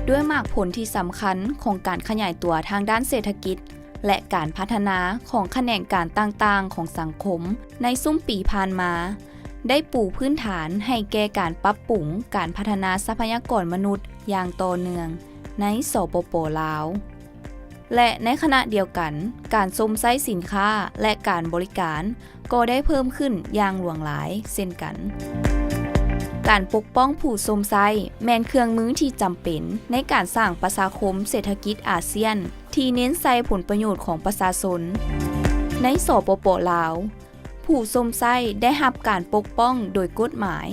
ດ້ວຍໝາກຜົນທີ່ສຳຄັນຂອງການຂະຫຍາຍຕົວທາງດ້ານເສດຖະກິດ ແລະ ການພັດທະນາຂອງຂະແໜງການຕ່າງໆຂອງສັງຄົມໃນຊຸມປີຜ່ານມາ ໄດ້ປູພື້ນຖານໃຫ້ແກ່ການປັບປຸງການພັດທະນາຊັບພະຍາກອນມະນຸດຢ່າງຕໍ່ເນື່ອງໃນ ສປປ ລາວ ແລະ ໃນຂະນະດຽວກັນ, ການຊົມໃຊ້ສິນຄ້າ ແລະ ການບໍລິການ ກໍໄດ້ເພີ່ມຂຶ້ນຢ່າງຫຼວງຫຼາຍເຊັ່ນກັນ. ການປົກປ້ອງຜູ້ຊົມໃຊ້ແມ່ນເຄື່ອງມືທີ່ຈຳເປັນໃນການສ້າງປະຊາຄົມເສດຖະກິດອາຊຽນທີ່ເນັ້ນໃສ່ຜົນປະໂຫຍດຂອງປະຊາຊົນ. ໃນ ສປປ ລາວ, ຜູ້ຊົມໃຊ້ໄດ້ຮັບການປົກປ້ອງໂດຍກົດໝາຍ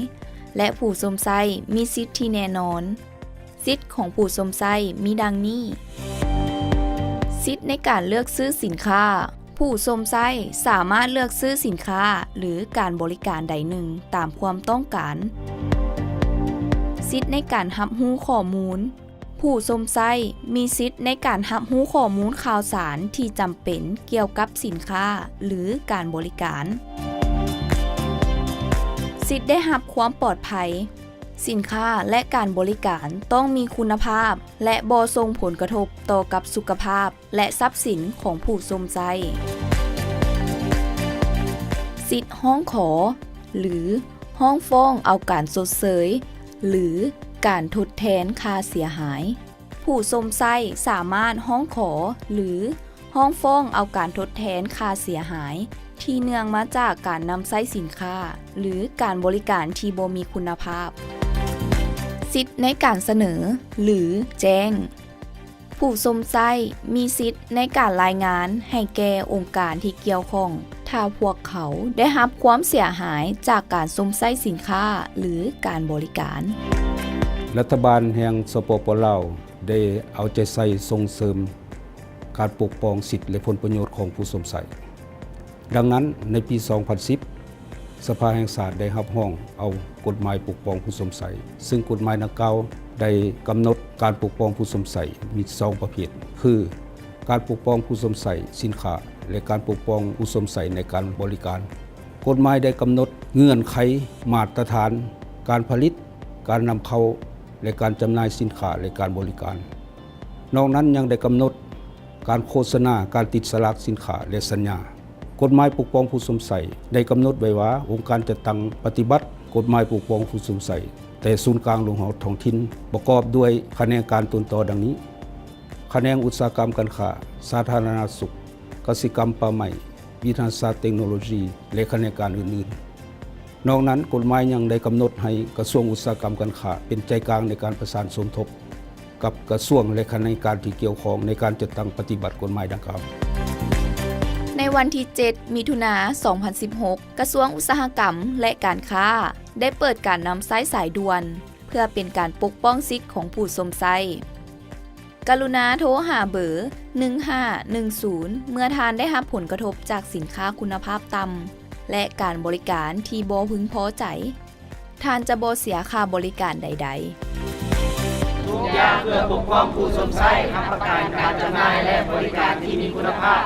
ແລະ ຜູ້ຊົມໃຊ້ມີສິດທີ່ແນ່ນອນ. ສິດຂອງຜູ້ຊົມໃຊ້ມີດັ່ງນີ້: ສິດໃນການເລືອກຊື້ສິນຄ້າ. ຜູ້ຊົມໃຊ້ສາມາດເລືອກຊື້ສິນຄ້າ ຫຼື ການບໍລິການໃດໜຶ່ງຕາມຄວາມຕ້ອງການ. ສິດໃນການຮັບຮູ້ຂໍ້ມູນ. ຜູ້ຊົມໃຊ້ມີສິດໃນການຮັບຮູ້ຂໍ້ມູນຂ່າວສານທີ່ຈຳເປັນກ່ຽວກັບສິນຄ້າ ຫຼື ການບໍລິການ. ສິດໄດ້ຮັບຄວາມປອດໄພ. ສິນຄ້າ ແລະ ການບໍລິການຕ້ອງມີຄຸນນະພາບ ແລະ ບໍ່ສົ່ງຜົນກະທົບຕໍ່ກັບສຸຂະພາບ ແລະ ຊັບສິນຂອງຜູ້ຊົມໃຊ້. ສິດຮ້ອງຂໍ ຫຼື ຮ້ອງຟ້ອງເອົາການຊົດເຊີຍ ຫຼື ການທົດແທນຄ່າເສຍຫາຍ. ຜູ້ຊົມໃຊ້ສາມາດຮ້ອງຂໍ ຫຼື ຮ້ອງຟ້ອງເອົາການທົດແທນຄ່າເສຍຫາຍທີ່ເນື່ອງມາຈາກການນຳໃຊ້ສິນຄ້າ ຫຼື ການບໍລິການທີ່ບໍ່ມີຄຸນນະພາບ. ສິດໃນການສະເໜີ ຫຼື ແຈ້ງ. ຜູ້ຊົມໃຊ້ມີສິດໃນການລາຍງານໃຫ້ແກ່ອົງການທີ່ກ່ຽວຂ້ອງ ຖ້າພວກເຂົາໄດ້ຮັບຄວາມເສຍຫາຍຈາກການຊົມໃຊ້ສິນຄ້າ ຫຼື ການບໍລິການ. ລັດຖະບານແຫ່ງ ສປປ ລາວ ໄດ້ເອົາໃຈໃສ່ສົ່ງເສີມການປົກປ້ອງສິດ ແລະ ຜົນປະໂຫຍດຂອງຜູ້ຊົມໃຊ້. ດັ່ງນັ້ນ, ໃນປີສອງພັນສິບ ສະພາແຫ່ງຊາດໄດ້ຮັບຮອງເອົາກົດໝາຍປົກປ້ອງຜູ້ຊົມໃຊ້, ຊຶ່ງກົດໝາຍດັ່ງກ່າວໄດ້ກຳນົດການປົກປ້ອງຜູ້ຊົມໃຊ້ມີສອງປະເພດ, ຄື ການປົກປ້ອງຜູ້ຊົມໃຊ້ສິນຄ້າ ແລະ ການປົກປ້ອງຜູ້ຊົມໃຊ້ໃນການບໍລິການ. ກົດໝາຍໄດ້ກຳນົດເງື່ອນໄຂ, ມາດຕະຖານ, ການຜະລິດ, ການນຳເຂົ້າ ແລະ ການຈຳໜ່າຍສິນຄ້າ ແລະ ການບໍລິການ. ນອກນັ້ນຍັງໄດ້ກຳນົດການໂຄສະນາ, ການຕິດສະຫຼາກສິນຄ້າ ແລະ ສັນຍາ. ກົດໝາຍປົກປ້ອງຜູ້ຊົມໃຊ້ໄດ້ກຳນົດໄວ້ວ່າ ອົງການຈັດຕັ້ງປະຕິບັດກົດໝາຍປົກປ້ອງຜູ້ຊົມໃຊ້ ແຕ່ສູນກາງລົງຮອດທ້ອງຖິ່ນ ປະກອບດ້ວຍຂະແໜງການຕົ້ນຕໍດັ່ງນີ້: ຂະແໜງອຸດສາຫະກຳການຄ້າ, ສາທາລະນະສຸກ, ກະສິກຳປ່າໄມ້, ວິທະຍາສາດເຕັກໂນໂລຊີ ແລະ ຂະແໜງການອື່ນໆ. ນອກນັ້ນ, ກົດໝາຍຍັງໄດ້ກຳນົດໃຫ້ກະຊວງອຸດສາຫະກຳການຄ້າເປັນໃຈກາງໃນການປະສານສົມທົບກັບກະຊວງ ແລະ ຂະແໜງການທີ່ກ່ຽວຂ້ອງໃນການຈັດຕັ້ງປະຕິບັດກົດໝາຍດັ່ງກ່າວ. ໃນວັນທີເຈັດ ມິຖຸນາ ສອງພັນສິບຫົກ ກະຊວງອຸດສາຫະກຳ ແລະ ການຄ້າ ໄດ້ເປີດການນຳໃຊ້ສາຍດ່ວນ ເພື່ອເປັນການປົກປ້ອງສິດຂອງຜູ້ຊົມໃຊ້. ກະລຸນາໂທຫາເບີ ໜຶ່ງຫ້າໜຶ່ງສູນ ເມື່ອທ່ານໄດ້ຮັບຜົນກະທົບຈາກສິນຄ້າຄຸນນະພາບຕ່ຳ ແລະ ການບໍລິການທີ່ບໍ່ເພິ່ງພໍໃຈ. ທ່ານຈະບໍ່ເສຍຄ່າບໍລິການໃດໆ. ທຸກຢ່າງເພື່ອປົກປ້ອງຜູ້ຊົມໃຊ້, ຮັບປະກັນການຈຳໜ່າຍ ແລະ ບໍລິການທີ່ມີຄຸນນະພາບ.